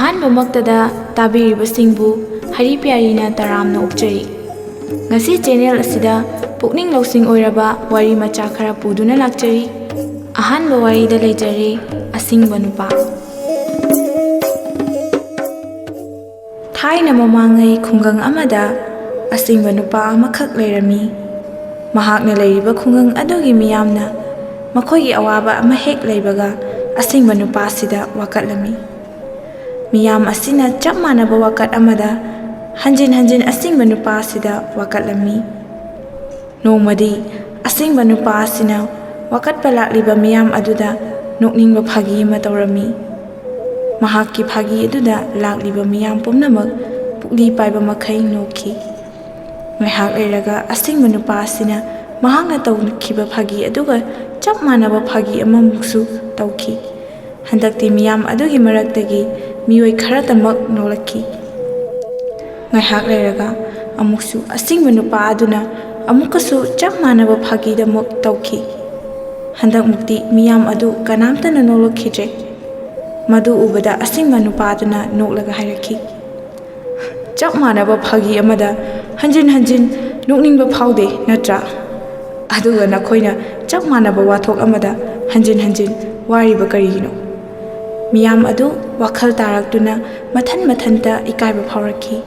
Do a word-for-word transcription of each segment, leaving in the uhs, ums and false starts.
ꯑꯍꯥꯟꯕꯃꯛꯇꯗ ꯇꯥꯕꯤꯔꯤꯕꯁꯤꯡꯕꯨ ꯍꯔꯤ ꯄ꯭ꯌꯥꯔꯤꯅ ꯇꯔꯥꯝꯅ ꯑꯣꯛꯆꯔꯤ꯫ ꯉꯁꯤ ꯆꯦꯅꯦꯜ ꯑꯁꯤꯗ ꯄꯨꯛꯅꯤꯡ ꯂꯧꯁꯤꯡ ꯑꯣꯏꯔꯕ ꯋꯥꯔꯤ ꯃꯆꯥ ꯈꯔ ꯄꯨꯗꯨꯅ ꯂꯥꯛꯆꯔꯤ꯫ ꯑꯍꯥꯟꯕ ꯋꯥꯔꯤꯗ ꯂꯩꯖꯔꯦ, ꯑꯁꯤꯡꯕ ꯅꯨꯄꯥ꯫ ꯊꯥꯏꯅ ꯃꯃꯥꯡꯉꯩ ꯈꯨꯡꯒꯪ ꯑꯃꯗ ꯑꯁꯤꯡꯕ ꯅꯨꯄꯥ ꯑꯃꯈꯛ ꯂꯩꯔꯝꯃꯤ꯫ ꯃꯍꯥꯛꯅ ꯂꯩꯔꯤꯕ ꯈꯨꯡꯒꯪ ꯑꯗꯨꯒꯤ ꯃꯤꯌꯥꯝꯅ ꯃꯈꯣꯏꯒꯤ ꯑꯋꯥꯕ ꯑꯃ ꯍꯦꯛ ꯂꯩꯕꯒ ꯑꯁꯤꯡꯕ ꯅꯨꯄꯥꯁꯤꯗ ꯋꯥꯀꯠꯂꯝꯃꯤ꯫ ꯃꯤꯌꯥꯝ ꯑꯁꯤꯅ ꯆꯞ ꯃꯥꯟꯅꯕ ꯋꯥꯀꯠ ꯑꯃꯗ ꯍꯟꯖꯤꯟ ꯍꯟꯖꯤꯟ ꯑꯁꯤꯡꯕ ꯅꯨꯄꯥ ꯑꯁꯤꯗ ꯋꯥꯀꯠꯂꯝꯃꯤ꯫ ꯅꯣꯡꯃꯗꯤ ꯑꯁꯤꯡꯕ ꯅꯨꯄꯥ ꯑꯁꯤꯅ ꯋꯥꯀꯠꯄ ꯂꯥꯛꯂꯤꯕ ꯃꯤꯌꯥꯝ ꯑꯗꯨꯗ ꯅꯣꯛꯅꯤꯡꯕ ꯐꯥꯒꯤ ꯑꯃ ꯇꯧꯔꯝꯃꯤ꯫ ꯃꯍꯥꯛꯀꯤ ꯐꯥꯒꯤ ꯑꯗꯨꯗ ꯂꯥꯛꯂꯤꯕ ꯃꯤꯌꯥꯝ ꯄꯨꯝꯅꯃꯛ ꯄꯨꯛꯂꯤ ꯄꯥꯏꯕ ꯃꯈꯩ ꯅꯣꯛꯈꯤ꯫ ꯉꯥꯏꯍꯥꯛ ꯂꯩꯔꯒ ꯑꯁꯤꯡꯕ ꯅꯨꯄꯥ ꯑꯁꯤꯅ ꯃꯍꯥꯛꯅ ꯇꯧꯈꯤꯕ ꯐꯥꯒꯤ ꯑꯗꯨꯒ ꯆꯞ ꯃꯥꯟꯅꯕ ꯐꯥꯒꯤ ꯑꯃꯃꯨꯛꯁꯨ ꯇꯧꯈꯤ꯫ ꯍꯟꯗꯛꯇꯤ ꯃꯤꯌꯥꯝ ꯑꯗꯨꯒꯤ ꯃꯔꯛꯇꯒꯤ ꯃꯤꯑꯣꯏ ꯈꯔꯇꯃꯛ ꯅꯣꯛꯂꯛꯈꯤ꯫ ꯉꯥꯏꯍꯥꯛ ꯂꯩꯔꯒ ꯑꯃꯨꯛꯁꯨ ꯑꯁꯤꯡꯕ ꯅꯨꯄꯥ ꯑꯗꯨꯅ ꯑꯃꯨꯛꯀꯁꯨ ꯆꯞ ꯃꯥꯟꯅꯕ ꯐꯥꯒꯤꯗꯃꯛ ꯇꯧꯈꯤ꯫ ꯍꯟꯗꯛꯃꯨꯛꯇꯤ ꯃꯤꯌꯥꯝ ꯑꯗꯨ ꯀꯅꯥꯝꯇꯅ ꯅꯣꯛꯂꯛꯈꯤꯗ꯭ꯔꯦ꯫ ꯃꯗꯨ ꯎꯕꯗ ꯑꯁꯤꯡꯕ ꯅꯨꯄꯥ ꯑꯗꯨꯅ ꯅꯣꯛꯂꯒ ꯍꯥꯏꯔꯛꯈꯤ, "ꯆꯞ ꯃꯥꯟꯅꯕ ꯐꯥꯒꯤ ꯑꯃꯗ ꯍꯟꯖꯤꯟ ꯍꯟꯖꯤꯟ ꯅꯣꯛꯅꯤꯡꯕ ꯐꯥꯎꯗꯦ ꯅꯠꯇ꯭ꯔꯥ? ꯑꯗꯨꯒ ꯅꯈꯣꯏꯅ ꯆꯞ ꯃꯥꯟꯅꯕ ꯋꯥꯊꯣꯛ ꯑꯃꯗ ꯍꯟꯖꯤꯟ ꯍꯟꯖꯤꯟ ꯋꯥꯔꯤꯕ ꯀꯔꯤꯒꯤꯅꯣ?" ꯃꯤꯌꯥꯝ ꯑꯗꯨ ꯋꯥꯈꯜ ꯇꯥꯔꯛꯇꯨꯅ ꯃꯊꯟ ꯃꯊꯟꯇ ꯏꯀꯥꯏꯕ ꯐꯥꯎꯔꯛꯈꯤ꯫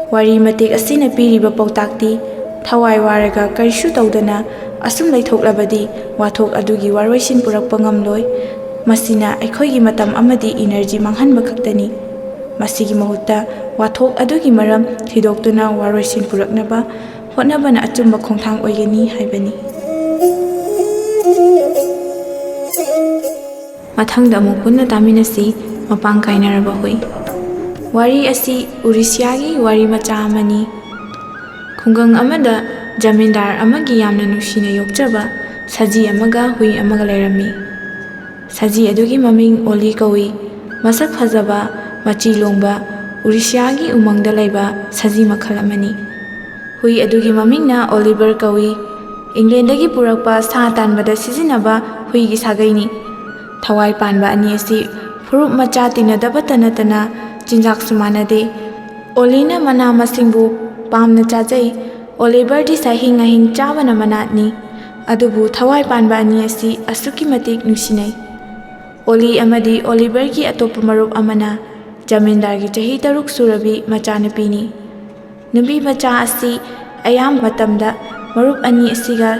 ꯋꯥꯔꯤ ꯃꯇꯦꯛ ꯑꯁꯤꯅ ꯄꯤꯔꯤꯕ ꯄꯥꯎꯇꯥꯛꯇꯤ, ꯊꯋꯥꯏ ꯋꯥꯔꯒ ꯀꯔꯤꯁꯨ ꯇꯧꯗꯅ ꯑꯁꯨꯝ ꯂꯩꯊꯣꯛꯂꯕꯗꯤ ꯋꯥꯊꯣꯛ ꯑꯗꯨꯒꯤ ꯋꯥꯔꯣꯏꯁꯤꯟ ꯄꯨꯔꯛꯄ ꯉꯝꯂꯣꯏ꯫ ꯃꯁꯤꯅ ꯑꯩꯈꯣꯏꯒꯤ ꯃꯇꯝ ꯑꯃꯗꯤ ꯏꯅꯔꯖꯤ ꯃꯥꯡꯍꯟꯕ ꯈꯛꯇꯅꯤ꯫ ꯃꯁꯤꯒꯤ ꯃꯍꯨꯠꯇ ꯋꯥꯊꯣꯛ ꯑꯗꯨꯒꯤ ꯃꯔꯝ ꯊꯤꯗꯣꯛꯇꯨꯅ ꯋꯥꯔꯣꯏꯁꯤꯟ ꯄꯨꯔꯛꯅꯕ ꯍꯣꯠꯅꯕꯅ ꯑꯆꯨꯝꯕ ꯈꯣꯡꯊꯥꯡ ꯑꯣꯏꯒꯅꯤ ꯍꯥꯏꯕꯅꯤ꯫ ꯃꯊꯪꯗ ꯑꯃꯨꯛ ꯄꯨꯟꯅ ꯇꯥꯃꯤꯟꯅꯁꯤ, ꯃꯄꯥꯡ ꯀꯥꯏꯅꯔꯕ ꯍꯨꯏ꯫ ꯋꯥꯔꯤ ꯑꯁꯤ ꯎꯔꯤꯁꯤꯌꯥꯒꯤ ꯋꯥꯔꯤ ꯃꯆꯥ ꯑꯃꯅꯤ꯫ ꯈꯨꯡꯒꯪ ꯑꯃꯗ ꯖꯃꯤꯟꯗꯥꯔ ꯑꯃꯒꯤ ꯌꯥꯝꯅ ꯅꯨꯡꯁꯤꯅ ꯌꯣꯛꯆꯕ ꯁꯖꯤ ꯑꯃꯒ ꯍꯨꯏ ꯑꯃꯒ ꯂꯩꯔꯝꯃꯤ꯫ ꯁꯖꯤ ꯑꯗꯨꯒꯤ ꯃꯃꯤꯡ ꯑꯣꯂꯤ ꯀꯧꯏ꯫ ꯃꯁꯛ ꯐꯖꯕ, ꯃꯆꯤ ꯂꯣꯡꯕ, ꯎꯔꯤꯁꯤꯌꯥꯒꯤ ꯎꯃꯪꯗ ꯂꯩꯕ ꯁꯖꯤ ꯃꯈꯜ ꯑꯃꯅꯤ꯫ ꯍꯨꯏ ꯑꯗꯨꯒꯤ ꯃꯃꯤꯡꯅ ꯑꯣꯂꯤꯚꯔ ꯀꯧꯏ꯫ ꯏꯪꯂꯦꯟꯗꯒꯤ ꯄꯨꯔꯛꯄ ꯁꯥ ꯇꯥꯟꯕꯗ ꯁꯤꯖꯤꯟꯅꯕ ꯍꯨꯏꯒꯤ ꯁꯥꯒꯩꯅꯤ꯫ ꯊꯋꯥꯏ ꯄꯥꯟꯕ ꯑꯅꯤ ꯑꯁꯤ ꯐꯨꯔꯨꯞ ꯃꯆꯥ ꯇꯤꯟꯅꯗꯕꯇ ꯅꯠꯇꯅ ꯆꯤꯟꯖꯥꯛꯁꯨ ꯃꯥꯟꯅꯗꯦ꯫ ꯑꯣꯂꯤꯅ ꯃꯅꯥ ꯃꯁꯤꯡꯕꯨ ꯄꯥꯝꯅ ꯆꯥꯖꯩ꯫ ꯑꯣꯂꯤꯚꯔꯗꯤ ꯁꯥꯍꯤꯡ ꯑꯍꯤꯡ ꯆꯥꯕꯅ ꯃꯅꯥꯠꯅꯤ꯫ ꯑꯗꯨꯕꯨ ꯊꯋꯥꯏ ꯄꯥꯟꯕ ꯑꯅꯤ ꯑꯁꯤ ꯑꯁꯨꯛꯀꯤ ꯃꯇꯤꯛ ꯅꯨꯡꯁꯤꯅꯩ꯫ ꯑꯣꯂꯤ ꯑꯃꯗꯤ ꯑꯣꯂꯤꯚꯔꯒꯤ ꯑꯇꯣꯞꯄ ꯃꯔꯨꯞ ꯑꯃꯅ ꯖꯃꯤꯟꯗꯥꯔꯒꯤ ꯆꯍꯤ ꯇꯔꯨꯛ ꯁꯨꯔꯕꯤ ꯃꯆꯥꯅꯨꯄꯤꯅꯤ꯫ ꯅꯨꯄꯤ ꯃꯆꯥ ꯑꯁꯤ ꯑꯌꯥꯝꯕ ꯃꯇꯝꯗ ꯃꯔꯨꯞ ꯑꯅꯤ ꯑꯁꯤꯒ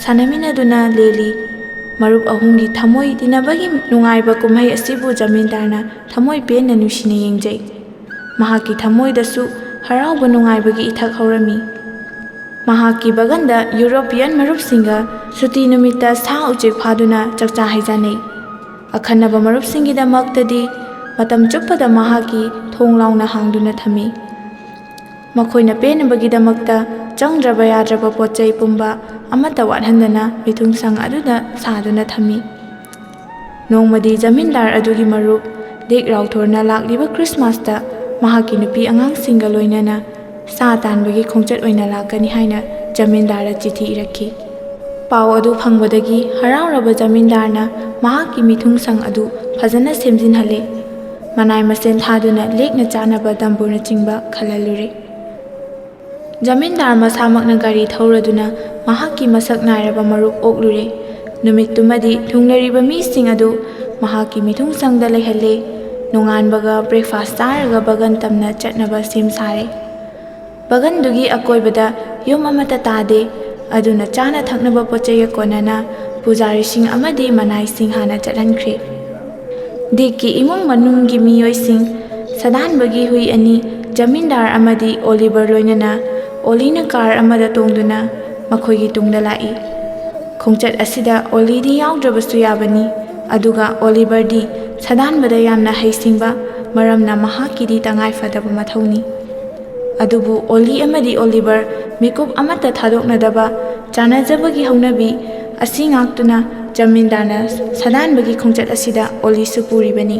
ꯁꯥꯟꯅꯃꯤꯟꯅꯗꯨꯅ ꯂꯦꯜꯂꯤ꯫ ꯃꯔꯨꯞ ꯑꯍꯨꯝꯒꯤ ꯊꯃꯣꯏ ꯇꯤꯟꯅꯕꯒꯤ ꯅꯨꯡꯉꯥꯏꯕ ꯀꯨꯝꯍꯩ ꯑꯁꯤꯕꯨ ꯖꯃꯤꯟꯗꯥꯔꯅ ꯊꯃꯣꯏ ꯄꯦꯟꯅ ꯅꯨꯡꯁꯤꯅ ꯌꯦꯡꯖꯩ꯫ ꯃꯍꯥꯛꯀꯤ ꯊꯃꯣꯏꯗꯁꯨ ꯍꯔꯥꯎꯕ ꯅꯨꯡꯉꯥꯏꯕꯒꯤ ꯏꯊꯛ ꯍꯧꯔꯝꯃꯤ꯫ ꯃꯍꯥꯛꯀꯤ ꯕꯒꯟꯗ ꯌꯨꯔꯣꯄꯤꯌꯟ ꯃꯔꯨꯞꯁꯤꯡꯒ ꯁꯨꯇꯤ ꯅꯨꯃꯤꯠꯇ ꯁꯥ ꯎꯆꯦꯛ ꯐꯥꯗꯨꯅ ꯆꯥꯛꯆꯥ ꯍꯩꯖꯥꯟꯅꯩ꯫ ꯑꯈꯟꯅꯕ ꯃꯔꯨꯞꯁꯤꯡꯒꯤꯗꯃꯛꯇꯗꯤ ꯃꯇꯝ ꯆꯨꯞꯄꯗ ꯃꯍꯥꯛꯀꯤ ꯊꯣꯡ ꯂꯥꯎꯅ ꯍꯥꯡꯗꯨꯅ ꯊꯝꯃꯤ꯫ ꯃꯈꯣꯏꯅ ꯄꯦꯟꯅꯕꯒꯤꯗꯃꯛꯇ ꯆꯪꯗ꯭ꯔꯕ ꯌꯥꯗ꯭ꯔꯕ ꯄꯣꯠ ꯆꯩ ꯄꯨꯝꯕ ꯑꯃꯠꯇ ꯋꯥꯠꯍꯟꯗꯅ ꯃꯤꯊꯨꯡꯁꯪ ꯑꯗꯨꯗ ꯁꯥꯗꯨꯅ ꯊꯝꯃꯤ꯫ ꯅꯣꯡꯃꯗꯤ ꯖꯃꯤꯟꯗꯥꯔ ꯑꯗꯨꯒꯤ ꯃꯔꯨꯞ ꯗꯤꯛ ꯔꯥꯎꯊꯣꯔꯅ ꯂꯥꯛꯂꯤꯕ ꯈ꯭ꯔꯤꯁꯃꯥꯁꯇ ꯃꯍꯥꯛꯀꯤ ꯅꯨꯄꯤ ꯑꯉꯥꯡꯁꯤꯡꯒ ꯂꯣꯏꯅꯅ ꯁꯥ ꯇꯥꯟꯕꯒꯤ ꯈꯣꯡꯆꯠ ꯑꯣꯏꯅ ꯂꯥꯛꯀꯅꯤ ꯍꯥꯏꯅ ꯖꯃꯤꯟꯗꯥꯔꯗ ꯆꯤꯊꯤ ꯏꯔꯛꯈꯤ꯫ ꯄꯥꯎ ꯑꯗꯨ ꯐꯪꯕꯗꯒꯤ ꯍꯔꯥꯎꯔꯕ ꯖꯃꯤꯟꯗꯥꯔꯅ ꯃꯍꯥꯛꯀꯤ ꯃꯤꯊꯨꯡꯁꯪ ꯑꯗꯨ ꯐꯖꯅ ꯁꯦꯝꯖꯤꯟꯍꯜꯂꯦ꯫ ꯃꯅꯥꯏ ꯃꯁꯤꯟ ꯊꯥꯗꯨꯅ ꯂꯦꯛꯅ ꯆꯥꯅꯕ ꯇꯝꯕꯨꯔꯅꯆꯤꯡꯕ ꯈꯜꯍꯜꯂꯨꯔꯦ꯫ ꯖꯃꯤꯟꯗꯥꯔ ꯃꯁꯥꯃꯛꯅ ꯒꯥꯔꯤ ꯊꯧꯔꯗꯨꯅ ꯃꯍꯥꯛꯀꯤ ꯃꯁꯛ ꯅꯥꯏꯔꯕ ꯃꯔꯨꯞ ꯑꯣꯛꯂꯨꯔꯦ꯫ ꯅꯨꯃꯤꯠꯇꯨꯃꯗꯤ ꯊꯨꯡꯂꯔꯤꯕ ꯃꯤꯁꯤꯡ ꯑꯗꯨ ꯃꯍꯥꯛꯀꯤ ꯃꯤꯊꯨꯡꯁꯪꯗ ꯂꯩꯍꯜꯂꯦ꯫ ꯅꯣꯡꯉꯥꯟꯕꯒ ꯕ꯭ꯔꯦꯛꯐꯥꯁ ꯆꯥꯔꯒ ꯕꯒꯟ ꯇꯝꯅ ꯆꯠꯅꯕ ꯁꯦꯝ ꯁꯥꯔꯦ꯫ ꯕꯒꯟꯗꯨꯒꯤ ꯑꯀꯣꯏꯕꯗ ꯌꯨꯝ ꯑꯃꯠꯇ ꯇꯥꯗꯦ꯫ ꯑꯗꯨꯅ ꯆꯥꯅ ꯊꯛꯅꯕ ꯄꯣꯠ ꯆꯩꯒ ꯀꯣꯟꯅꯅ ꯄꯨꯖꯥꯔꯤꯁꯤꯡ ꯑꯃꯗꯤ ꯃꯅꯥꯏꯁꯤꯡ ꯍꯥꯟꯅ ꯆꯠꯍꯟꯈ꯭ꯔꯦ꯫ ꯗꯤꯛꯀꯤ ꯏꯃꯨꯡ ꯃꯅꯨꯡꯒꯤ ꯃꯤꯑꯣꯏꯁꯤꯡ, ꯁꯗꯥꯟꯕꯒꯤ ꯍꯨꯏ ꯑꯅꯤ, ꯖꯃꯤꯟꯗꯥꯔ ꯑꯃꯗꯤ ꯑꯣꯂꯤꯚꯔ ꯂꯣꯏꯅꯅ ꯑꯣꯂꯤꯅ ꯀꯥꯔ ꯑꯃꯗ ꯇꯣꯡꯗꯨꯅ ꯃꯈꯣꯏꯒꯤ ꯇꯨꯡꯗ ꯂꯥꯛꯏ꯫ ꯈꯣꯡꯆꯠ ꯑꯁꯤꯗ ꯑꯣꯂꯤꯗꯤ ꯌꯥꯎꯗ꯭ꯔꯕꯁꯨ ꯌꯥꯕꯅꯤ, ꯑꯗꯨꯒ ꯑꯣꯂꯤꯚꯔꯗꯤ ꯁꯗꯥꯟꯕꯗ ꯌꯥꯝꯅ ꯍꯩꯁꯤꯡꯕ ꯃꯔꯝꯅ ꯃꯍꯥꯛꯀꯤꯗꯤ ꯇꯉꯥꯏ ꯐꯗꯕ ꯃꯊꯧꯅꯤ꯫ ꯑꯗꯨꯕꯨ ꯑꯣꯂꯤ ꯑꯃꯗꯤ ꯑꯣꯂꯤꯚꯔ ꯃꯤꯀꯨꯞ ꯑꯃꯠꯇ ꯊꯥꯗꯣꯛꯅꯗꯕ ꯆꯥꯟꯅꯖꯕꯒꯤ ꯍꯧꯅꯕꯤ ꯑꯁꯤ ꯉꯥꯛꯇꯨꯅ ꯖꯃꯤꯟꯗꯥꯔꯅ ꯁꯗꯥꯟꯕꯒꯤ ꯈꯣꯡꯆꯠ ꯑꯁꯤꯗ ꯑꯣꯂꯤꯁꯨ ꯄꯨꯔꯤꯕꯅꯤ꯫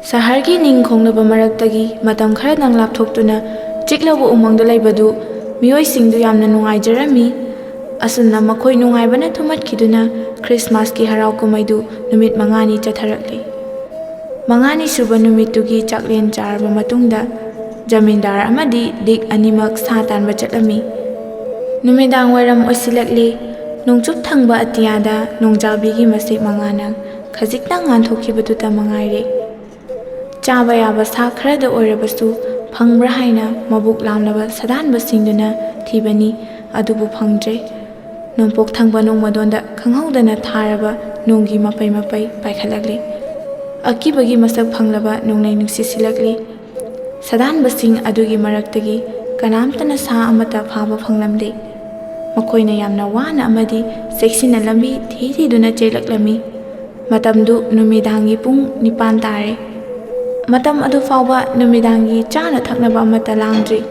ꯁꯍꯔꯒꯤ ꯅꯤꯡ ꯈꯣꯡꯂꯕ ꯃꯔꯛꯇꯒꯤ ꯃꯇꯝ ꯈꯔꯗꯪ ꯂꯥꯞꯊꯣꯛꯇꯨꯅ ꯆꯤꯛꯂꯕ ꯎꯃꯪꯗ ꯂꯩꯕꯗꯨ ꯃꯤꯑꯣꯏꯁꯤꯡꯗꯨ ꯌꯥꯝꯅ ꯅꯨꯡꯉꯥꯏꯖꯔꯝꯃꯤ꯫ ꯑꯁꯨꯝꯅ ꯃꯈꯣꯏ ꯅꯨꯡꯉꯥꯏꯕꯅ ꯊꯨꯝꯍꯠꯈꯤꯗꯨꯅ ꯈ꯭ꯔꯤꯁꯃꯥꯁꯀꯤ ꯍꯔꯥꯎ ꯀꯨꯝꯍꯩꯗꯨ ꯅꯨꯃꯤꯠ ꯃꯉꯥꯅꯤ ꯆꯠꯊꯔꯛꯂꯤ꯫ ꯃꯉꯥꯅꯤ ꯁꯨꯕ ꯅꯨꯃꯤꯠꯇꯨꯒꯤ ꯆꯥꯛꯂꯦꯟ ꯆꯥꯔꯕ ꯃꯇꯨꯡꯗ ꯖꯃꯤꯟꯗꯥꯔ ꯑꯃꯗꯤ ꯗꯤꯛ ꯑꯅꯤꯃꯛ ꯁꯥ ꯇꯥꯟꯕ ꯆꯠꯂꯝꯃꯤ꯫ ꯅꯨꯃꯤꯗꯥꯡ ꯋꯥꯏꯔꯝ ꯑꯣꯏꯁꯤꯜꯂꯛꯂꯤ꯫ ꯅꯣꯡꯆꯨꯞ ꯊꯪꯕ ꯑꯇꯤꯌꯥꯗ ꯅꯣꯡꯖꯥꯕꯤꯒꯤ ꯃꯁꯦꯛ ꯃꯉꯥꯅ ꯈꯖꯤꯛꯇꯪ ꯉꯥꯟꯊꯣꯛꯈꯤꯕꯗꯨꯇ ꯃꯉꯥꯏꯔꯦ꯫ ꯆꯥꯕ ꯌꯥꯕ ꯁꯥ ꯈꯔꯗ ꯑꯣꯏꯔꯕꯁꯨ ꯐꯪꯕ꯭ꯔꯥ ꯍꯥꯏꯅ ꯃꯕꯨꯛ ꯂꯥꯝꯂꯕ ꯁꯥꯗꯥꯟꯕꯁꯤꯡꯗꯨꯅ ꯊꯤꯕꯅꯤ, ꯑꯗꯨꯕꯨ ꯐꯪꯗ꯭ꯔꯦ꯫ ꯅꯣꯡꯄꯣꯛ ꯊꯪꯕ ꯅꯣꯡꯃꯗꯣꯟꯗ ꯈꯪꯍꯧꯗꯅ ꯊꯥꯔꯕ ꯅꯣꯡꯒꯤ ꯃꯄꯩ ꯃꯄꯩ ꯄꯥꯏꯈꯠꯂꯛꯂꯤ꯫ ꯑꯀꯤꯕꯒꯤ ꯃꯁꯛ ꯐꯪꯂꯕ ꯅꯣꯡꯂꯩ ꯅꯨꯡꯁꯤꯠ ꯁꯤꯜꯂꯛꯂꯤ꯫ ꯁꯥꯗꯥꯟꯕꯁꯤꯡ ꯑꯗꯨꯒꯤ ꯃꯔꯛꯇꯒꯤ ꯀꯅꯥꯝꯇꯅ ꯁꯥ ꯑꯃꯠꯇ ꯐꯥꯕ ꯐꯪꯂꯝꯗꯦ꯫ ꯃꯈꯣꯏꯅ ꯌꯥꯝꯅ ꯋꯥꯅ ꯑꯃꯗꯤ ꯆꯦꯛꯁꯤꯟꯅ ꯂꯝꯕꯤ ꯊꯤ ꯊꯤꯗꯨꯅ ꯆꯦꯜꯂꯛꯂꯝꯃꯤ꯫ ꯃꯇꯝꯗꯨ ꯅꯨꯃꯤꯗꯥꯡꯒꯤ ꯄꯨꯡ ꯅꯤꯄꯥꯟ ꯇꯥꯔꯦ꯫ ꯃꯇꯝ ꯑꯗꯨ ꯐꯥꯎꯕ ꯅꯨꯃꯤꯗꯥꯡꯒꯤ ꯆꯥꯅ ꯊꯛꯅꯕ ꯑꯃꯠꯇ ꯂꯥꯡꯗ꯭ꯔꯤ꯫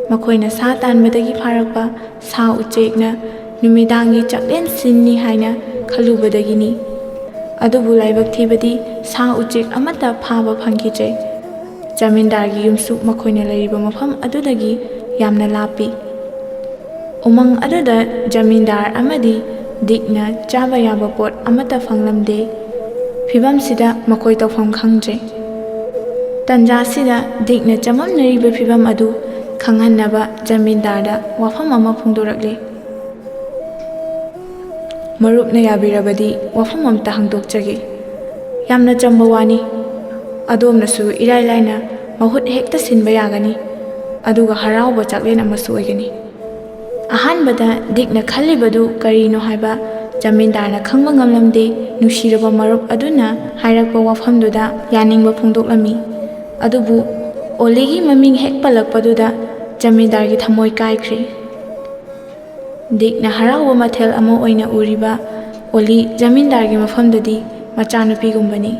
ꯃꯈꯣꯏꯅ ꯁꯥ ꯇꯥꯟꯕꯗꯒꯤ ꯐꯥꯔꯛꯄ ꯁꯥ ꯎꯆꯦꯛꯅ ꯅꯨꯃꯤꯗꯥꯡꯒꯤ ꯆꯥꯛꯂꯦꯟ ꯁꯤꯟꯅꯤ ꯍꯥꯏꯅ ꯈꯜꯂꯨꯕꯗꯒꯤꯅꯤ꯫ ꯑꯗꯨꯕꯨ ꯂꯥꯏꯕꯛ ꯊꯤꯕꯗꯤ ꯁꯥ ꯎꯆꯦꯛ ꯑꯃꯠꯇ ꯐꯥꯕ ꯐꯪꯈꯤꯗ꯭ꯔꯦ꯫ ꯖꯃꯤꯟꯗꯥꯔꯒꯤ ꯌꯨꯝꯁꯨ ꯃꯈꯣꯏꯅ ꯂꯩꯔꯤꯕ ꯃꯐꯝ ꯑꯗꯨꯗꯒꯤ ꯌꯥꯝꯅ ꯂꯥꯞꯄꯤ꯫ ꯎꯃꯪ ꯑꯗꯨꯗ ꯖꯃꯤꯟꯗꯥꯔ ꯑꯃꯗꯤ ꯗꯤꯛꯅ ꯆꯥꯕ ꯌꯥꯕ ꯄꯣꯠ ꯑꯃꯠꯇ ꯐꯪꯂꯝꯗꯦ꯫ ꯐꯤꯚꯝꯁꯤꯗ ꯃꯈꯣꯏ ꯇꯧꯐꯝ ꯈꯪꯗ꯭ꯔꯦ꯫ ꯇꯟꯖꯥꯁꯤꯗ ꯗꯤꯛꯅ ꯆꯃꯝꯅꯔꯤꯕ ꯐꯤꯚꯝ ꯑꯗꯨ ꯈꯪꯍꯟꯅꯕ ꯖꯃꯤꯟꯗꯥꯔꯗ ꯋꯥꯐꯝ ꯑꯃ ꯐꯣꯡꯗꯣꯔꯛꯂꯦ꯫ "ꯃꯔꯨꯞꯅ ꯌꯥꯕꯤꯔꯕꯗꯤ ꯋꯥꯐꯝ ꯑꯝꯇ ꯍꯪꯗꯣꯛꯆꯒꯦ꯫ ꯌꯥꯝꯅ ꯆꯝꯕ ꯋꯥꯅꯤ꯫ ꯑꯗꯣꯝꯅꯁꯨ ꯏꯔꯥꯏ ꯂꯥꯏꯅ ꯃꯍꯨꯠ ꯍꯦꯛꯇ ꯁꯤꯟꯕ ꯌꯥꯒꯅꯤ, ꯑꯗꯨꯒ ꯍꯔꯥꯎꯕ ꯆꯥꯛꯂꯦꯟ ꯑꯃꯁꯨ ꯑꯣꯏꯒꯅꯤ꯫" ꯑꯍꯥꯟꯕꯗ ꯗꯤꯛꯅ ꯈꯜꯂꯤꯕꯗꯨ ꯀꯔꯤꯅꯣ ꯍꯥꯏꯕ ꯖꯃꯤꯟꯗꯥꯔꯅ ꯈꯪꯕ ꯉꯝꯂꯝꯗꯦ꯫ ꯅꯨꯡꯁꯤꯔꯕ ꯃꯔꯨꯞ ꯑꯗꯨꯅ ꯍꯥꯏꯔꯛꯄ ꯋꯥꯐꯝꯗꯨꯗ ꯌꯥꯅꯤꯡꯕ ꯐꯣꯡꯗꯣꯛꯂꯝꯃꯤ꯫ ꯑꯗꯨꯕꯨ ꯑꯣꯂꯤꯒꯤ ꯃꯃꯤꯡ ꯍꯦꯛ ꯄꯜꯂꯛꯄꯗꯨꯗ ꯖꯃꯤꯟꯗꯥꯔꯒꯤ ꯊꯃꯣꯏ ꯀꯥꯏꯈ꯭ꯔꯦ꯫ ꯗꯤꯛꯅ ꯍꯔꯥꯎꯕ ꯃꯊꯦꯜ ꯑꯃ ꯑꯣꯏꯅ ꯎꯔꯤꯕ ꯑꯣꯂꯤ ꯖꯃꯤꯟꯗꯥꯔꯒꯤ ꯃꯐꯝꯗꯗꯤ ꯃꯆꯥꯅꯨꯄꯤꯒꯨꯝꯕꯅꯤ꯫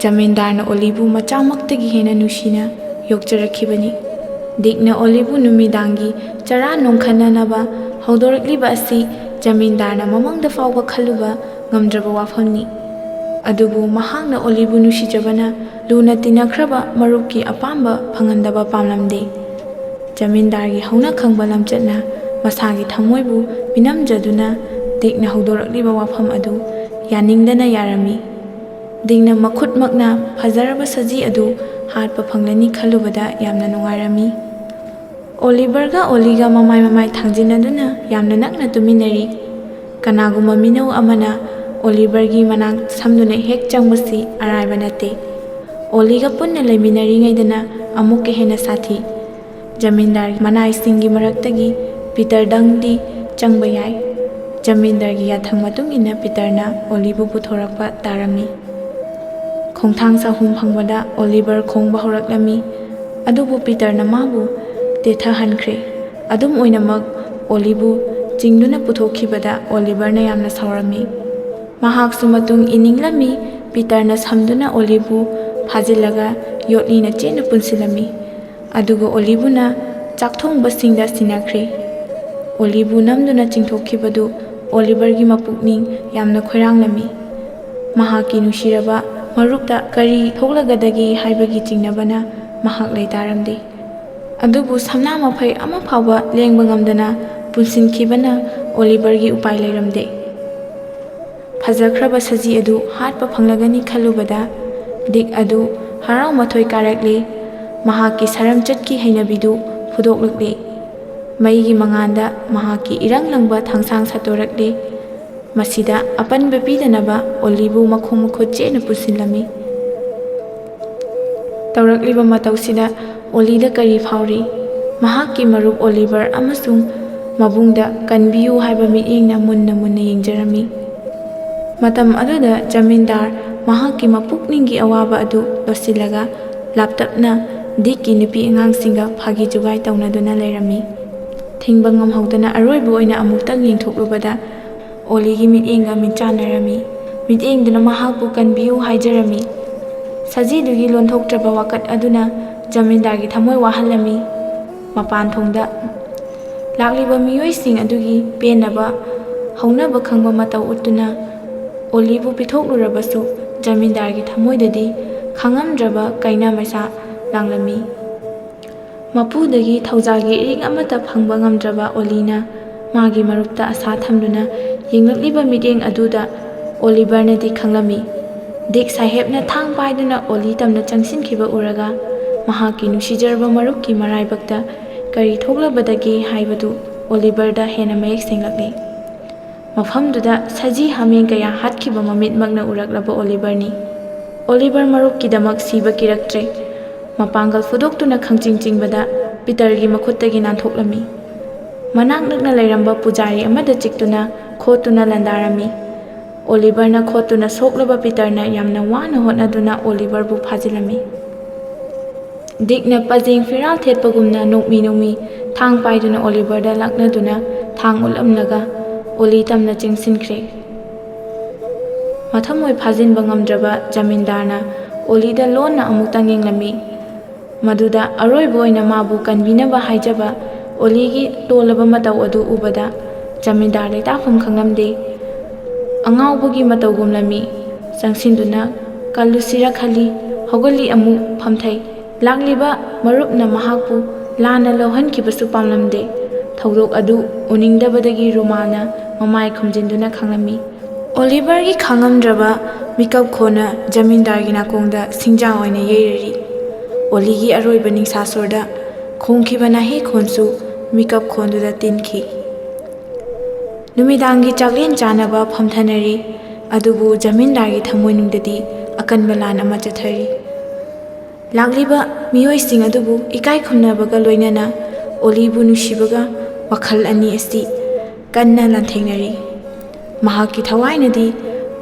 ꯖꯃꯤꯟꯗꯥꯔꯅ ꯑꯣꯂꯤꯕꯨ ꯃꯆꯥꯃꯛꯇꯒꯤ ꯍꯦꯟꯅ ꯅꯨꯡꯁꯤꯅ ꯌꯣꯛꯆꯔꯛꯈꯤꯕꯅꯤ꯫ ꯗꯤꯛꯅ ꯑꯣꯂꯤꯕꯨ ꯅꯨꯃꯤꯗꯥꯡꯒꯤ ꯆꯔꯥ ꯅꯣꯡꯈꯠꯅꯅꯕ ꯍꯧꯗꯣꯔꯛꯂꯤꯕ ꯑꯁꯤ ꯖꯃꯤꯟꯗꯥꯔꯅ ꯃꯃꯥꯡꯗ ꯐꯥꯎꯕ ꯈꯜꯂꯨꯕ ꯉꯝꯗ꯭ꯔꯕ ꯋꯥꯐꯝꯅꯤ꯫ ꯑꯗꯨꯕꯨ ꯃꯍꯥꯛꯅ ꯑꯣꯂꯤꯕꯨ ꯅꯨꯡꯁꯤꯖꯕꯅ ꯂꯨꯅ ꯇꯤꯟꯅꯈ꯭ꯔꯕ ꯃꯔꯨꯞꯀꯤ ꯑꯄꯥꯝꯕ ꯐꯪꯍꯟꯗꯕ ꯄꯥꯝꯂꯝꯗꯦ꯫ ꯖꯃꯤꯟꯗꯥꯔꯒꯤ ꯍꯧꯅ ꯈꯪꯕ ꯂꯝꯆꯠꯅ ꯃꯁꯥꯒꯤ ꯊꯃꯣꯏꯕꯨ ꯃꯤꯅꯝꯖꯗꯨꯅ ꯗꯤꯛꯅ ꯍꯧꯗꯣꯔꯛꯂꯤꯕ ꯋꯥꯐꯝ ꯑꯗꯨ ꯌꯥꯅꯤꯡꯗꯅ ꯌꯥꯔꯝꯃꯤ꯫ ꯗꯤꯛꯅ ꯃꯈꯨꯠꯃꯛꯅ ꯐꯖꯔꯕ ꯁꯖꯤ ꯑꯗꯨ ꯍꯥꯠꯄ ꯐꯪꯂꯅꯤ ꯈꯜꯂꯨꯕꯗ ꯌꯥꯝꯅ ꯅꯨꯡꯉꯥꯏꯔꯝꯃꯤ꯫ ꯑꯣꯂꯤꯚꯔꯒ ꯑꯣꯂꯤꯒ ꯃꯃꯥꯏ ꯃꯃꯥꯏ ꯊꯥꯡꯖꯤꯟꯅꯗꯨꯅ ꯌꯥꯝꯅ ꯅꯛꯅ ꯇꯨꯃꯤꯟꯅꯔꯤ꯫ ꯀꯅꯥꯒꯨꯝꯕ ꯃꯤꯅꯧ ꯑꯃꯅ ꯑꯣꯂꯤꯚꯔꯒꯤ ꯃꯅꯥꯛ ꯁꯝꯗꯨꯅ ꯍꯦꯛ ꯆꯪꯕꯁꯤ ꯑꯔꯥꯏꯕ ꯅꯠꯇꯦ꯫ ꯑꯣꯂꯤꯒ ꯄꯨꯟꯅ ꯂꯩꯃꯤꯟꯅꯔꯤꯉꯩꯗꯅ ꯑꯃꯨꯛꯀ ꯍꯦꯟꯅ ꯁꯥꯊꯤ꯫ ꯖꯃꯤꯟꯗꯥꯔꯒꯤ ꯃꯅꯥꯏꯁꯤꯡꯒꯤ ꯃꯔꯛꯇꯒꯤ ꯄꯤꯇꯔꯗꯪꯗꯤ ꯆꯪꯕ ꯌꯥꯏ꯫ ꯖꯃꯤꯟꯗꯥꯔꯒꯤ ꯌꯥꯊꯪ ꯃꯇꯨꯡ ꯏꯟꯅ ꯄꯤꯇꯔꯅ ꯑꯣꯂꯤꯕꯨ ꯄꯨꯊꯣꯔꯛꯄ ꯇꯥꯔꯝꯃꯤ꯫ ꯈꯣꯡꯊꯥꯡ ꯆꯍꯨꯝ ꯐꯪꯕꯗ ꯑꯣꯂꯤꯚꯔ ꯈꯣꯡꯕ ꯍꯧꯔꯛꯂꯝꯃꯤ, ꯑꯗꯨꯕꯨ ꯄꯤꯇꯔꯅ ꯃꯥꯕꯨ ꯇꯦꯊꯍꯟꯈ꯭ꯔꯦ꯫ ꯑꯗꯨꯝ ꯑꯣꯏꯅꯃꯛ, ꯑꯣꯂꯤꯕꯨ ꯆꯤꯡꯗꯨꯅ ꯄꯨꯊꯣꯛꯈꯤꯕꯗ ꯑꯣꯂꯤꯚꯔꯅ ꯌꯥꯝꯅ ꯁꯥꯎꯔꯝꯃꯤ꯫ ꯃꯍꯥꯛꯁꯨ ꯃꯇꯨꯡ ꯏꯅꯤꯡꯂꯝꯃꯤ꯫ ꯄꯤꯇꯔꯅ ꯁꯝꯗꯨꯅ ꯑꯣꯂꯤꯕꯨ ꯐꯥꯖꯤꯜꯂꯒ ꯌꯣꯠꯂꯤꯅ ꯆꯦꯠꯅ ꯄꯨꯟꯁꯤꯜꯂꯝꯃꯤ꯫ ꯑꯗꯨꯒ ꯑꯣꯂꯤꯕꯨꯅ ꯆꯥꯛꯊꯣꯡꯕꯁꯤꯡꯗ ꯁꯤꯟꯅꯈ꯭ꯔꯦ꯫ ꯑꯣꯂꯤꯕꯨ ꯅꯝꯗꯨꯅ ꯆꯤꯡꯊꯣꯛꯈꯤꯕꯗꯨ ꯑꯣꯂꯤꯚꯔꯒꯤ ꯃꯄꯨꯛꯅꯤꯡ ꯌꯥꯝꯅ ꯈꯣꯏꯔꯥꯡꯂꯝꯃꯤ꯫ ꯃꯍꯥꯛꯀꯤ ꯅꯨꯡꯁꯤꯔꯕ ꯃꯔꯨꯞꯇ ꯀꯔꯤ ꯊꯣꯛꯂꯒꯗꯒꯦ ꯍꯥꯏꯕꯒꯤ ꯆꯤꯡꯅꯕꯅ ꯃꯍꯥꯛ ꯂꯩꯇꯥꯔꯝꯗꯦ꯫ ꯑꯗꯨꯕꯨ ꯁꯝꯅꯥ ꯃꯐꯩ ꯑꯃ ꯐꯥꯎꯕ ꯂꯦꯡꯕ ꯉꯝꯗꯅ ꯄꯨꯟꯁꯤꯟꯈꯤꯕꯅ ꯑꯣꯂꯤꯚꯔꯒꯤ ꯎꯄꯥꯏ ꯂꯩꯔꯝꯗꯦ꯫ ꯐꯖꯈ꯭ꯔꯕ ꯁꯖꯤ ꯑꯗꯨ ꯍꯥꯠꯄ ꯐꯪꯂꯒꯅꯤ ꯈꯜꯂꯨꯕꯗ ꯗꯤꯛ ꯑꯗꯨ ꯍꯔꯥꯎ ꯃꯊꯣꯏ ꯀꯥꯔꯛꯂꯦ꯫ ꯃꯍꯥꯛꯀꯤ ꯁꯔꯝ ꯆꯠꯀꯤ ꯍꯩꯅꯕꯤꯗꯨ ꯐꯨꯗꯣꯛꯂꯛꯂꯦ꯫ ꯃꯩꯒꯤ ꯃꯉꯥꯟꯗ ꯃꯍꯥꯛꯀꯤ ꯏꯔꯪ ꯂꯪꯕ ꯊꯥꯡꯁꯥꯡ ꯁꯥꯠꯇꯣꯔꯛꯂꯦ꯫ ꯃꯁꯤꯗ ꯑꯄꯟꯕ ꯄꯤꯗꯅꯕ ꯑꯣꯂꯤꯕꯨ ꯃꯈꯣꯡ ꯃꯈꯨꯠ ꯆꯦꯠꯅ ꯄꯨꯁꯤꯜꯂꯝꯃꯤ꯫ ꯇꯧꯔꯛꯂꯤꯕ ꯃꯇꯧꯁꯤꯗ ꯑꯣꯂꯤꯗ ꯀꯔꯤ ꯐꯥꯎꯔꯤ? ꯃꯍꯥꯛꯀꯤ ꯃꯔꯨꯞ ꯑꯣꯂꯤꯚꯔ ꯑꯃꯁꯨꯡ ꯃꯕꯨꯡꯗ "ꯀꯟꯕꯤꯌꯨ" ꯍꯥꯏꯕ ꯃꯤꯠꯌꯦꯡꯅ ꯃꯨꯟꯅ ꯃꯨꯟꯅ ꯌꯦꯡꯖꯔꯝꯃꯤ꯫ ꯃꯇꯝ ꯑꯗꯨꯗ ꯖꯃꯤꯟꯗꯥꯔ ꯃꯍꯥꯛꯀꯤ ꯃꯄꯨꯛꯅꯤꯡꯒꯤ ꯑꯋꯥꯕ ꯑꯗꯨ ꯂꯣꯠꯁꯤꯜꯂꯒ ꯂꯥꯞꯇꯞꯅ ꯗꯤꯛꯀꯤ ꯅꯨꯄꯤ ꯑꯉꯥꯡꯁꯤꯡꯒ ꯐꯥꯒꯤ ꯖꯨꯒꯥꯏ ꯇꯧꯅꯗꯨꯅ ꯂꯩꯔꯝꯃꯤ꯫ ꯊꯤꯡꯕ ꯉꯝꯍꯧꯗꯅ ꯑꯔꯣꯏꯕ ꯑꯣꯏꯅ ꯑꯃꯨꯛꯇꯪ ꯌꯦꯡꯊꯣꯛꯂꯨꯕꯗ ꯑꯣꯂꯤꯒꯤ ꯃꯤꯠꯌꯦꯡꯒ ꯃꯤꯠꯆꯥꯟꯅꯔꯝꯃꯤ꯫ ꯃꯤꯠꯌꯦꯡꯗꯨꯅ ꯃꯍꯥꯛꯄꯨ "ꯀꯟꯕꯤꯌꯨ" ꯍꯥꯏꯖꯔꯝꯃꯤ꯫ ꯁꯖꯤꯗꯨꯒꯤ ꯂꯣꯟꯊꯣꯛꯇ꯭ꯔꯕ ꯋꯥꯀꯠ ꯑꯗꯨꯅ ꯖꯃꯤꯟꯗꯥꯔꯒꯤ ꯊꯃꯣꯏ ꯋꯥꯍꯜꯂꯝꯃꯤ꯫ ꯃꯄꯥꯟ ꯊꯣꯡꯗ ꯂꯥꯛꯂꯤꯕ ꯃꯤꯑꯣꯏꯁꯤꯡ ꯑꯗꯨꯒꯤ ꯄꯦꯟꯅꯕ ꯍꯧꯅꯕ ꯈꯪꯕ ꯃꯇꯧ ꯎꯠꯇꯨꯅ ꯑꯣꯂꯤꯕꯨ ꯄꯤꯊꯣꯛꯂꯨꯔꯕꯁꯨ, ꯖꯃꯤꯟꯗꯥꯔꯒꯤ ꯊꯃꯣꯏꯗꯗꯤ ꯈꯥꯡꯉꯝꯗ꯭ꯔꯕ ꯀꯩꯅꯥ ꯃꯩꯁꯥ ꯂꯥꯡꯂꯝꯃꯤ꯫ ꯃꯄꯨꯗꯒꯤ ꯊꯧꯖꯥꯜꯒꯤ ꯏꯔꯤꯛ ꯑꯃꯠꯇ ꯐꯪꯕ ꯉꯝꯗ꯭ꯔꯕ ꯑꯣꯂꯤꯅ ꯃꯥꯒꯤ ꯃꯔꯨꯞꯇ ꯑꯁꯥ ꯊꯝꯗꯨꯅ ꯌꯦꯡꯂꯛꯂꯤꯕ ꯃꯤꯠꯌꯦꯡ ꯑꯗꯨꯗ ꯑꯣꯂꯤꯚꯔꯅꯗꯤ ꯈꯪꯂꯝꯃꯤ꯫ ꯗꯤꯛ ꯁꯥꯍꯦꯕꯅ ꯊꯥꯡ ꯄꯥꯏꯗꯨꯅ ꯑꯣꯂꯤ ꯇꯝꯅ ꯆꯪꯁꯤꯟꯈꯤꯕ ꯎꯔꯒ ꯃꯍꯥꯛꯀꯤ ꯅꯨꯡꯁꯤꯖꯔꯕ ꯃꯔꯨꯞꯀꯤ ꯃꯔꯥꯏꯕꯛꯇ ꯀꯔꯤ ꯊꯣꯛꯂꯕꯗꯒꯦ ꯍꯥꯏꯕꯗꯨ ꯑꯣꯂꯤꯚꯔꯗ ꯍꯦꯟꯅ ꯃꯌꯦꯛ ꯁꯦꯡꯂꯛꯂꯦ꯫ ꯃꯐꯝꯗꯨꯗ ꯁꯖꯤ ꯍꯥꯃꯦꯡ ꯀꯌꯥ ꯍꯥꯠꯈꯤꯕ ꯃꯃꯤꯠꯃꯛꯅ ꯎꯔꯛꯂꯕ ꯑꯣꯂꯤꯚꯔꯅꯤ꯫ ꯑꯣꯂꯤꯚꯔ ꯃꯔꯨꯞꯀꯤꯗꯃꯛ ꯁꯤꯕ ꯀꯤꯔꯛꯇ꯭ꯔꯦ꯫ ꯃꯄꯥꯡꯒꯜ ꯐꯨꯗꯣꯛꯇꯨꯅ ꯈꯪꯆꯤꯡ ꯆꯤꯡꯕꯗ ꯄꯤꯇꯔꯒꯤ ꯃꯈꯨꯠꯇꯒꯤ ꯅꯥꯟꯊꯣꯛꯂꯝꯃꯤ꯫ ꯃꯅꯥꯛ ꯅꯛꯅ ꯂꯩꯔꯝꯕ ꯄꯨꯖꯥꯔꯤ ꯑꯃꯗ ꯆꯤꯛꯇꯨꯅ ꯈꯣꯠꯇꯨꯅ ꯂꯥꯟꯗꯥꯔꯝꯃꯤ꯫ ꯑꯣꯂꯤꯚꯔꯅ ꯈꯣꯠꯇꯨꯅ ꯁꯣꯛꯂꯕ ꯄꯤꯇꯔꯅ ꯌꯥꯝꯅ ꯋꯥꯅ ꯍꯣꯠꯅꯗꯨꯅ ꯑꯣꯂꯤꯚꯔꯕꯨ ꯐꯥꯖꯤꯜꯂꯝꯃꯤ꯫ ꯗꯤꯛꯅ ꯄꯖꯦꯡ ꯐꯤꯔꯥꯜ ꯊꯦꯠꯄꯒꯨꯝꯅ ꯅꯣꯛꯃꯤ ꯅꯣꯛꯃꯤ ꯊꯥꯡ ꯄꯥꯏꯗꯨꯅ ꯑꯣꯂꯤꯚꯔꯗ ꯂꯥꯛꯅꯗꯨꯅ ꯊꯥꯡ ꯎꯠꯂꯝꯂꯒ ꯑꯣꯂꯤ ꯇꯝꯅ ꯆꯦꯟꯁꯤꯟꯈ꯭ꯔꯦ꯫ ꯃꯊꯃꯣꯏ ꯐꯥꯖꯤꯟꯕ ꯉꯝꯗ꯭ꯔꯕ ꯖꯃꯤꯟꯗꯥꯔꯅ ꯑꯣꯂꯤꯗ ꯂꯣꯟꯅ ꯑꯃꯨꯛꯇꯪ ꯌꯦꯡꯂꯝꯃꯤ꯫ ꯃꯗꯨꯗ ꯑꯔꯣꯏꯕ ꯑꯣꯏꯅ ꯃꯥꯕꯨ ꯀꯟꯕꯤꯅꯕ ꯍꯥꯏꯖꯕ ꯑꯣꯂꯤꯒꯤ ꯇꯣꯜꯂꯕ ꯃꯇꯧ ꯑꯗꯨ ꯎꯕꯗ ꯖꯃꯤꯟꯗꯥꯔ ꯂꯩꯇꯥꯐꯝ ꯈꯪꯂꯝꯗꯦ꯫ ꯑꯉꯥꯎꯕꯒꯤ ꯃꯇꯧꯒꯨꯝꯂꯝꯃꯤ꯫ ꯆꯪꯁꯤꯟꯗꯨꯅ ꯀꯜꯂꯨꯁꯤꯔ ꯈꯜꯂꯤ, ꯍꯧꯒꯠꯂꯤ ꯑꯃꯨꯛ ꯐꯝꯊꯩ꯫ ꯂꯥꯛꯂꯤꯕ ꯃꯔꯨꯞꯅ ꯃꯍꯥꯛꯄꯨ ꯂꯥꯟꯅ ꯂꯧꯍꯟꯈꯤꯕꯁꯨ ꯄꯥꯝꯂꯝꯗꯦ꯫ ꯊꯧꯗꯣꯛ ꯑꯗꯨ ꯎꯅꯤꯡꯗꯕꯗꯒꯤ ꯔꯨꯃꯥꯜꯅ ꯃꯃꯥꯏ ꯈꯨꯝꯖꯤꯟꯗꯨꯅ ꯈꯥꯡꯂꯝꯃꯤ꯫ ꯑꯣꯂꯤꯚꯔꯒꯤ ꯈꯥꯡꯉꯝꯗ꯭ꯔꯕ ꯃꯤꯀꯞ ꯈꯣꯟꯅ ꯖꯃꯤꯟꯗꯥꯔꯒꯤ ꯅꯥꯀꯣꯡꯗ ꯁꯤꯡꯖꯥ ꯑꯣꯏꯅ ꯌꯩꯔꯔꯤ꯫ ꯑꯣꯂꯤꯒꯤ ꯑꯔꯣꯏꯕ ꯅꯤꯡꯁꯥ ꯁꯣꯔꯗ ꯈꯣꯡꯈꯤꯕ ꯅꯥꯍꯦꯛ ꯈꯣꯟꯁꯨ ꯃꯤꯀꯞ ꯈꯣꯟꯗꯨꯗ ꯇꯤꯟꯈꯤ꯫ ꯅꯨꯃꯤꯗꯥꯡꯒꯤ ꯆꯥꯛꯂꯦꯟ ꯆꯥꯅꯕ ꯐꯝꯊꯅꯔꯤ꯫ ꯑꯗꯨꯕꯨ ꯖꯃꯤꯟꯗꯥꯔꯒꯤ ꯊꯃꯣꯏꯅꯨꯡꯗꯗꯤ ꯑꯀꯟꯕ ꯂꯥꯟ ꯑꯃ ꯆꯠꯊꯔꯤ꯫ ꯂꯥꯛꯂꯤꯕ ꯃꯤꯑꯣꯏꯁꯤꯡ ꯑꯗꯨꯕꯨ ꯏꯀꯥꯏ ꯈꯨꯝꯅꯕꯒ ꯂꯣꯏꯅꯅ ꯑꯣꯂꯤꯕꯨ ꯅꯨꯡꯁꯤꯕꯒ ꯋꯥꯈꯜ ꯑꯅꯤ ꯑꯁꯤ ꯀꯟꯅ ꯂꯥꯟꯊꯦꯡꯅꯔꯤ꯫ ꯃꯍꯥꯛꯀꯤ ꯊꯋꯥꯏꯅꯗꯤ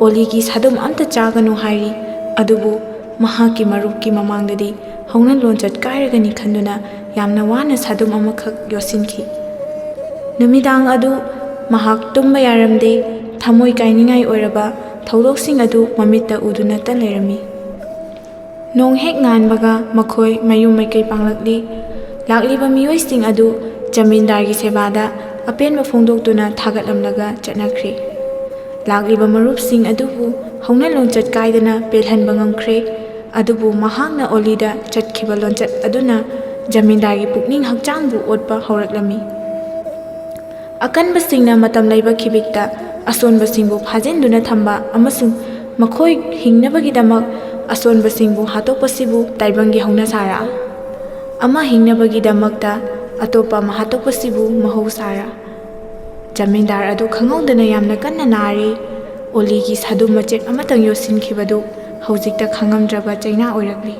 ꯑꯣꯂꯤꯒꯤ ꯁꯥꯗꯨꯝ ꯑꯝꯇ ꯆꯥꯒꯅꯨ ꯍꯥꯏꯔꯤ, ꯑꯗꯨꯕꯨ ꯃꯍꯥꯛꯀꯤ ꯃꯔꯨꯞꯀꯤ ꯃꯃꯥꯡꯗꯗꯤ ꯍꯧꯅ ꯂꯣꯟꯆꯠ ꯀꯥꯏꯔꯒꯅꯤ ꯈꯟꯗꯨꯅ ꯌꯥꯝꯅ ꯋꯥꯅ ꯁꯥꯗꯨꯝ ꯑꯃꯈꯛ ꯌꯣꯠꯁꯤꯟꯈꯤ꯫ ꯅꯨꯃꯤꯗꯥꯡ ꯑꯗꯨ ꯃꯍꯥꯛ ꯇꯨꯝꯕ ꯌꯥꯔꯝꯗꯦ꯫ ꯊꯃꯣꯏ ꯀꯥꯏꯅꯤꯡꯉꯥꯏ ꯑꯣꯏꯔꯕ ꯊꯧꯗꯣꯛꯁꯤꯡ ꯑꯗꯨ ꯃꯃꯤꯠꯇ ꯎꯗꯨꯅꯇ ꯂꯩꯔꯝꯃꯤ꯫ ꯅꯣꯡ ꯍꯦꯛ ꯉꯥꯟꯕꯒ ꯃꯈꯣꯏ ꯃꯌꯨꯝ ꯃꯥꯏꯀꯩ ꯄꯥꯡꯂꯛꯂꯤ꯫ ꯂꯥꯛꯂꯤꯕ ꯃꯤꯑꯣꯏꯁꯤꯡ ꯑꯗꯨ ꯖꯃꯤꯟꯗꯥꯔꯒꯤ ꯁꯦꯕꯥꯗ ꯑꯄꯦꯟꯕ ꯐꯣꯡꯗꯣꯛꯇꯨꯅ ꯊꯥꯒꯠꯂꯝꯂꯒ ꯆꯠꯅꯈ꯭ꯔꯦ꯫ ꯂꯥꯛꯂꯤꯕ ꯃꯔꯨꯞꯁꯤꯡ ꯑꯗꯨꯕꯨ ꯍꯧꯅ ꯂꯣꯟꯆꯠ ꯀꯥꯏꯗꯅ ꯄꯦꯜꯍꯟꯕ ꯉꯝꯈ꯭ꯔꯦ꯫ ꯑꯗꯨꯕꯨ ꯃꯍꯥꯛꯅ ꯑꯣꯂꯤꯗ ꯆꯠꯈꯤꯕ ꯂꯣꯟꯆꯠ ꯑꯗꯨꯅ ꯖꯃꯤꯟꯗꯥꯔꯒꯤ ꯄꯨꯛꯅꯤꯡ ꯍꯛꯆꯥꯡꯕꯨ ꯑꯣꯠꯄ ꯍꯧꯔꯛꯂꯝꯃꯤ꯫ ꯑꯀꯟꯕꯁꯤꯡꯅ ꯃꯇꯝ ꯂꯩꯕ ꯈꯤꯕꯤꯛꯇ ꯑꯁꯣꯟꯕꯁꯤꯡꯕꯨ ꯐꯥꯖꯤꯟꯗꯨꯅ ꯊꯝꯕ ꯑꯃꯁꯨꯡ ꯃꯈꯣꯏ ꯍꯤꯡꯅꯕꯒꯤꯗꯃꯛ ꯑꯁꯣꯟꯕꯁꯤꯡꯕꯨ ꯍꯥꯠꯇꯣꯛꯄꯁꯤꯕꯨ ꯇꯥꯏꯕꯪꯒꯤ ꯍꯧꯅꯁꯥꯔꯥ? ꯑꯃ ꯍꯤꯡꯅꯕꯒꯤꯗꯃꯛꯇ ꯑꯇꯣꯞꯄ ꯑꯃ ꯍꯥꯠꯇꯣꯛꯄꯁꯤꯕꯨ ꯃꯍꯧꯁꯥꯔꯥ? ꯖꯃꯤꯟꯗꯥꯔ ꯑꯗꯨ ꯈꯪꯍꯧꯗꯅ ꯌꯥꯝꯅ ꯀꯟꯅ ꯅꯥꯔꯦ꯫ ꯑꯣꯂꯤꯒꯤ ꯁꯥꯗꯨ ꯃꯆꯦꯠ ꯑꯃꯇꯪ ꯌꯣꯠꯁꯤꯟꯈꯤꯕꯗꯨ ꯍꯧꯖꯤꯛꯇ ꯈꯪꯉꯝꯗ꯭ꯔꯕ ꯆꯩꯅꯥ ꯑꯣꯏꯔꯛꯂꯤ꯫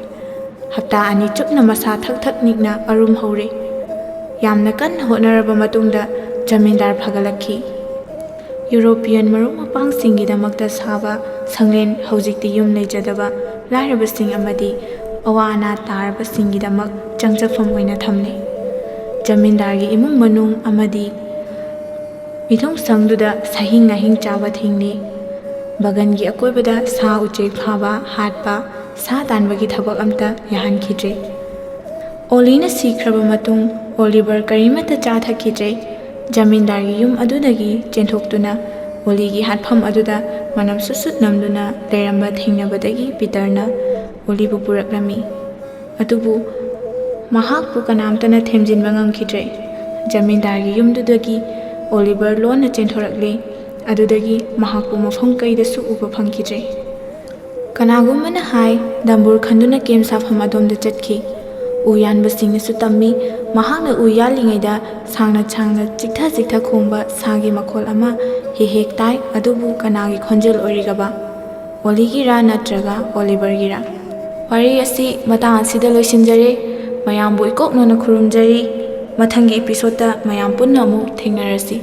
ꯍꯞꯇꯥ ꯑꯅꯤ ꯆꯨꯞꯅ ꯃꯁꯥ ꯊꯛ ꯊꯛ ꯅꯤꯛꯅ ꯑꯔꯨꯝ ꯍꯧꯔꯦ꯫ ꯌꯥꯝꯅ ꯀꯟꯅ ꯍꯣꯠꯅꯔꯕ ꯃꯇꯨꯡꯗ ꯖꯃꯤꯟꯗꯥꯔ ꯐꯒꯠꯂꯛꯈꯤ꯫ ꯌꯨꯔꯣꯄꯤꯌꯟ ꯃꯔꯨꯞ ꯃꯄꯥꯡꯁꯤꯡꯒꯤꯗꯃꯛꯇ ꯁꯥꯕ ꯁꯪꯂꯦꯟ ꯍꯧꯖꯤꯛꯇꯤ ꯌꯨꯝ ꯂꯩꯖꯗꯕ ꯂꯥꯏꯔꯕꯁꯤꯡ ꯑꯃꯗꯤ ꯑꯋꯥ ꯑꯅꯥ ꯇꯥꯔꯕꯁꯤꯡꯒꯤꯗꯃꯛ ꯆꯪꯖꯐꯝ ꯑꯣꯏꯅ ꯊꯝꯂꯤ꯫ ꯖꯃꯤꯟꯗꯥꯔꯒꯤ ꯏꯃꯨꯡ ꯃꯅꯨꯡ ꯑꯃꯗꯤ ꯃꯤꯊꯨꯡꯁꯪꯗꯨꯗ ꯁꯍꯤꯡ ꯅꯥꯍꯤꯡ ꯆꯥꯕ ꯊꯤꯡꯂꯤ꯫ ꯕꯒꯟꯒꯤ ꯑꯀꯣꯏꯕꯗ ꯁꯥ ꯎꯆꯦꯛ ꯐꯥꯕ, ꯍꯥꯠꯄ, ꯁꯥ ꯇꯥꯟꯕꯒꯤ ꯊꯕꯛ ꯑꯝꯇ ꯌꯥꯍꯟꯈꯤꯗ꯭ꯔꯦ꯫ ꯑꯣꯂꯤꯅ ꯁꯤꯈ꯭ꯔꯕ ꯃꯇꯨꯡ ꯑꯣꯂꯤꯚꯔ ꯀꯔꯤꯃꯠꯇ ꯆꯥꯊꯈꯤꯗ꯭ꯔꯦ꯫ ꯖꯃꯤꯟꯗꯥꯔꯒꯤ ꯌꯨꯝ ꯑꯗꯨꯗꯒꯤ ꯆꯦꯟꯊꯣꯛꯇꯨꯅ ꯑꯣꯂꯤꯒꯤ ꯍꯥꯠꯐꯝ ꯑꯗꯨꯗ ꯃꯅꯝ ꯁꯨꯠ ꯁꯨꯠ ꯅꯝꯗꯨꯅ ꯂꯩꯔꯝꯕ ꯊꯦꯡꯅꯕꯗꯒꯤ ꯄꯤꯇꯔꯅ ꯑꯣꯂꯤꯕꯨ ꯄꯨꯔꯛꯂꯝꯃꯤ꯫ ꯑꯗꯨꯕꯨ ꯃꯍꯥꯛꯄꯨ ꯀꯅꯥꯝꯇꯅ ꯊꯦꯝꯖꯤꯟꯕ ꯉꯝꯈꯤꯗ꯭ꯔꯦ꯫ ꯖꯃꯤꯟꯗꯥꯔꯒꯤ ꯌꯨꯝꯗꯨꯗꯒꯤ ꯑꯣꯂꯤꯚꯔ ꯂꯣꯟꯅ ꯆꯦꯟꯊꯣꯔꯛꯂꯦ꯫ ꯑꯗꯨꯗꯒꯤ ꯃꯍꯥꯛꯄꯨ ꯃꯐꯝ ꯀꯩꯗꯁꯨ ꯎꯕ ꯐꯪꯈꯤꯗ꯭ꯔꯦ꯫ ꯀꯅꯥꯒꯨꯝꯕꯅ ꯍꯥꯏ, ꯗꯝꯕꯨꯔ ꯈꯟꯗꯨꯅ ꯀꯦꯝ ꯁꯥꯐꯝ ꯑꯗꯣꯝꯗ ꯆꯠꯈꯤ꯫ ꯎ ꯌꯥꯟꯕꯁꯤꯡꯅꯁꯨ ꯇꯝꯃꯤ, ꯃꯍꯥꯛꯅ ꯎ ꯌꯥꯜꯂꯤꯉꯩꯗ ꯁꯥꯡꯅ ꯁꯥꯡꯅ ꯆꯤꯛꯊ ꯆꯤꯛꯊ ꯈꯣꯡꯕ ꯁꯥꯒꯤ ꯃꯈꯣꯜ ꯑꯃ ꯍꯦꯛ ꯍꯦꯛ ꯇꯥꯏ, ꯑꯗꯨꯕꯨ ꯀꯅꯥꯒꯤ ꯈꯣꯟꯖꯦꯜ ꯑꯣꯏꯔꯤꯒꯕ? ꯑꯣꯂꯤꯒꯤꯔꯥ ꯅꯠꯇ꯭ꯔꯒ ꯑꯣꯂꯤꯚꯔꯒꯤꯔꯥ? ꯋꯥꯔꯤ ꯑꯁꯤ ꯃꯇꯥꯡ ꯑꯁꯤꯗ ꯂꯣꯏꯁꯤꯟꯖꯔꯦ꯫ ꯃꯌꯥꯝꯕꯨ ꯏꯀꯣꯛꯅꯅ ꯈꯨꯔꯨꯝꯖꯔꯤ꯫ ꯃꯊꯪꯒꯤ ꯏꯄꯤꯁꯣꯗꯇ ꯃꯌꯥꯝ ꯄꯨꯟꯅ ꯑꯃꯨꯛ ꯊꯦꯡꯅꯔꯁꯤ꯫